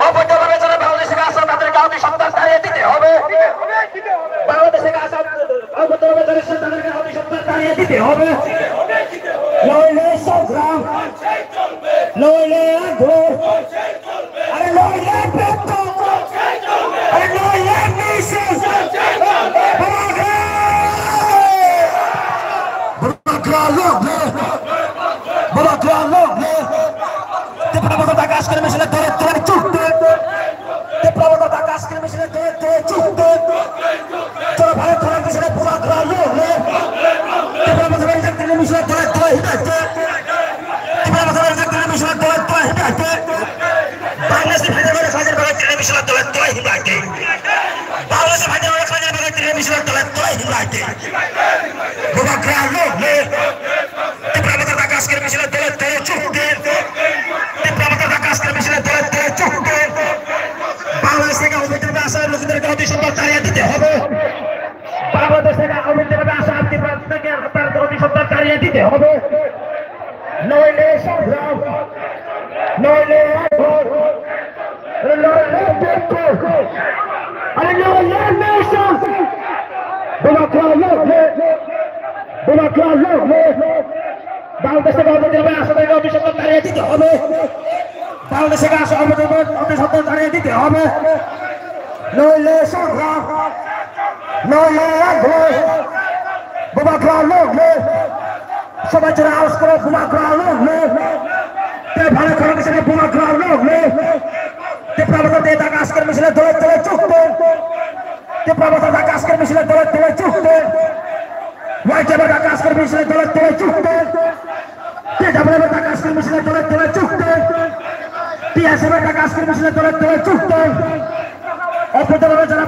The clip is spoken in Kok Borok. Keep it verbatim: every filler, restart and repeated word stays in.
অবৈধভাবে যারা বাংলাদেশে আছেন তাদেরকে আসাম তাদেরকে আসাম তাদেরকে আসাম তাদেরকে তাড়িয়ে দিতে হবে। নইলে সংগ্রাম, নইলে আন্দোলন, আরে নইলে বিক্ষোভ, আরে নইলে মিছিল। Bubagra long live! Bubagra long live! Tipra Motha Daga আজকের মিছিলে দলে দলে যোগ দিন। Tipra Motha Daga আজকের মিছিলে দলে দলে যোগ দিন। চলো ভারত ছাড়ো মিছিলে Bubagra long live! Tipra Motha Daga আজকের মিছিলে দলে দলে হিদায়ত দিন। Tipra Motha Daga আজকের মিছিলে দলে দলে হিদায়ত দিন। বাংলাদেশি ভাইদের মধ্যে সমাজের ভাগে টেলিভিশনের দলে দলে হিদায়ত দিন। বাংলাদেশি ভাইদের মধ্যে সমাজের ভাগে টেলিভিশনের দলে দলে হিদায়ত দিন। Bubagra long live! Tipra Motha Daga আজকের মিছিলে দলে দলে যোগ দিন। Tipra Motha Daga আজকের মিছিলে দলে দলে যোগ দিন। বাংলাদেশ থেকে অবৈধভাবে আসা লোকদেরকে অতি সত্বর তাড়িয়ে দিতে হবে। বাংলাদেশ থেকে অবৈধভাবে আসা ত্রিপুরা থেকে আপনারা অতি সত্বর তাড়িয়ে দিতে হবে। নইলে সংগ্রাম, নইলে আন্দোলন, নইলে বিক্ষোভ, আরে নইলে মিছিল। Bubagra long live! Bubagra long live! Bangladesh থেকে অবৈধভাবে আসাদেরকে অতি সত্বর তাড়িয়ে দিতে হবে। বাংলাদেশ থেকে আসা অবৈধভাবে অতি সত্বর তাড়িয়ে দিতে হবে। নইলে সংগ্রাম, নইলে আন্দোলন। Bubagra long live! সবাই জোরে আওয়াজ করো, Bubagra long live! তে ভারত ছাড়ো মিছিলে Bubagra long live! Tipra Motha Daga আজকের মিছিলে দলে দলে যোগ দিন। Tipra Motha Daga আজকের মিছিলে দলে দলে যোগ দিন। ওয়াইটিএফ Daga আজকের মিছিলে দলে দলে যোগ দিন। টিডাব্লিউএফ Daga আজকের মিছিলে দলে দলে যোগ দিন। টিএসএফ Daga আজকের মিছিলে দলে দলে যোগ দিন। অবৈধভাবে যারা